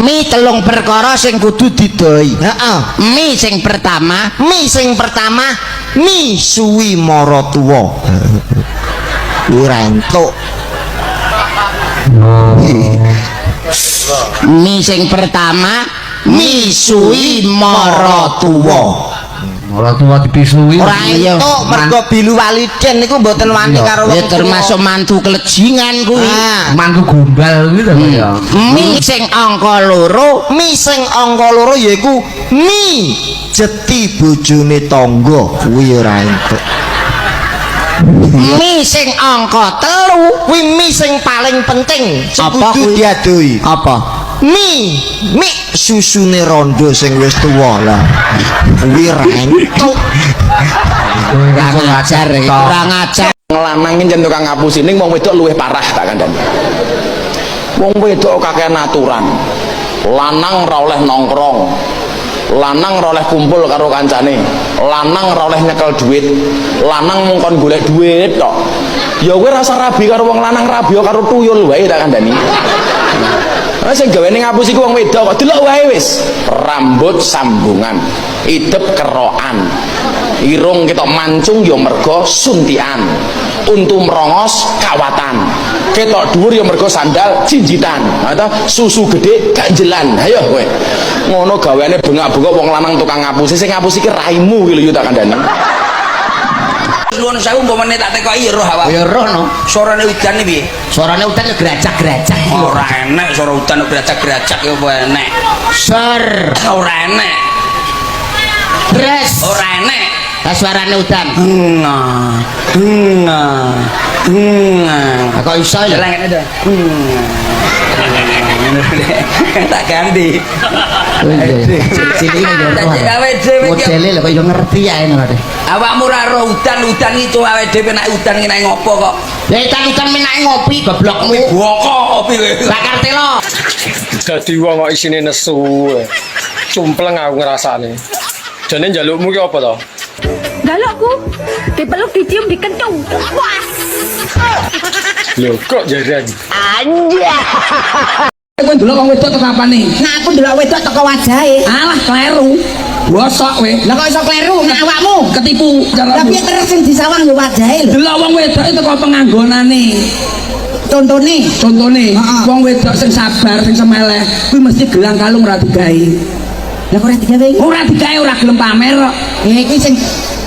Mi telung perkara sing kudu didoi. Heeh. Mi sing pertama, Mi sing pertama misuwi maratuwa. Ora entuk. Mi sing pertama misuwi maratuwa. Ora tua dipisui. Ora entuk mergo bilu waliden niku mboten wani karo wong Ya termasuk mantu kelejingan kuwi. Ah, Mantu gombal kuwi to ya. Mi sing angka loro, mi sing angka loro yaiku mi jeti bojone tangga kuwi ora entuk. Mi sing angka telu, Kuwi mi sing paling penting sing Apa kudu kuwi? diadoi. Apa? Mi mi susune rondo sing wis tuwa lah. Kuwi ora entuk. Kurang ajar iki, kurang ajar. Lanang iki jen tukang ngapusi, ning wong wedok luwih parah tak kandhani. Wong wedok kakean aturan. Lanang ora oleh nongkrong. Lanang ora oleh kumpul karo kancane. Lanang ora oleh nyekel duit. Lanang mung kon golek duit tok. Ya kowe rasa rabi karo wong lanang, rabi karo tuyul wae tak kandhani. Nah, sing gaweane ngapusi ku wong wedok kok delok wae wis. Rambut sambungan, idep kerokan. Irung ketok mancung ya mergo suntian. Untu merongos kawatan. Ketok dhuwur ya mergo sandal jinjitan. Atau susu gede ganjelan. Ayo kowe. Ngono gaweane bengak-bengok wong lanang tukang ngapusi, sing ngapusi ki raimu ki lho yo tak kandhani. Nuwun sewu, umpamane tak tekoki ya roh awak. Ya roh no. Suarane udan iki piye? Suarane udan ya gerajak-gerajak iki lho. Ora enek suara udan gerajak-gerajak ya apa enek. Ser. Ora enek. Bres. Ora enek. Lah suarane udan. Nga. Nga. Nga. Lah kok iso ya? Lah ngene to. Tak ganti. Cilik ya roh. Dadi awake dhewe iki Modele lho kok iso ngerti ya ngono deh. Awakmu ora roh udan, udan iki awake dhewe nek udan ki nek ngopo kok. Ya udan menake ngopi goblokmu. Boko kopi kowe. Bakar telo. Dadi wong kok isine nesu. Cumpleng aku ngrasane. Jane njalukmu ki apa to? Galakku dipeluk, dicium, dikentung. Puas. Lho kok jaran? Kowe ndelok wong wedok teko apane? Nah, aku ndelok wedok teko wajahe. Alah kleru. Bosok kowe. Lah kok iso kleru nek awakmu? Ketipu Lah piye terus sing disawang yo wajahe lho. Delok wong wedok itu teko penganggonane. Contone. Contone, Heeh. wong wedok sing sabar, sing semeleh, kuwi mesti gelang kalung ora digawe. Lah kok ora digawe? Ora digawe, ora gelem pamer kok. Ya iki sing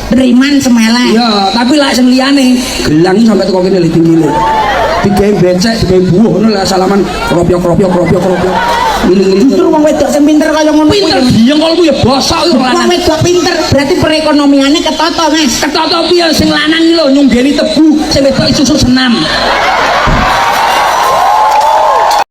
beriman semeleh. Iya, tapi lek sing liyane gelang iki sampe teko kene lho tinggi lho. Digawe becek, digawe buah ngono lah salaman kropyok kropyok kropyok kropyok. Ngiling-ngiling. Justru wong wedok sing pinter kaya ngono kuwi. Pinter jengkolmu ya bosok kuwi wong Wong lanang. wedok pinter berarti perekonomiane ketata, Mas. Ketata piye, sing lanang iki lho nyunggeni tebu, sing wedok susu senam.